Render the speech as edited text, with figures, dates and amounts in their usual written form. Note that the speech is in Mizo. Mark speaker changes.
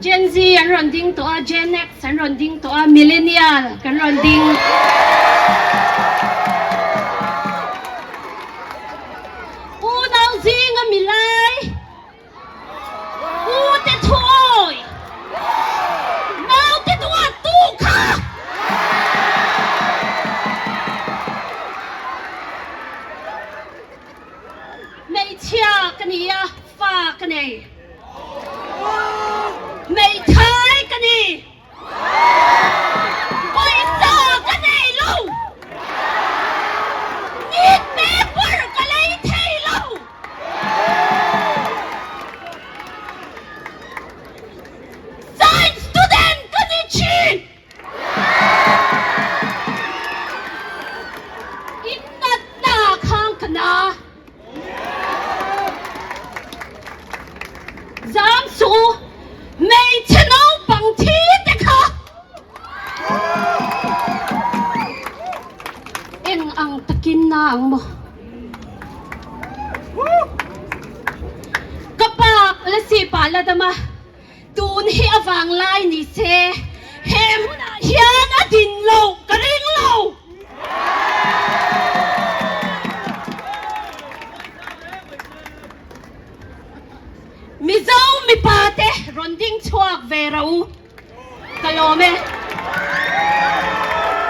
Speaker 1: Gen Z an rawn ding tawh a, Gen X an rawn ding tawh a, Millennial kan rawn ding. Unau zinga milai. U te thuawi! Naute duat tu kha! Hmeichhia ka ni a, fa ka nei. Hmeithai ka ni. Pawisa ka nei lo. Neat paper ka lei thei lo. Science student ka ni thin. In natna khang ka na. Zam suh u, hmeichhe naupang thi te kha eng ang takin na ang maw? Ka pa la si pah la dam a, tun hi a vanglai ni se he hmunah hian a din loh ka ring lo. Mizo mipa te rawn ding chhuak ve ro ka lawm e.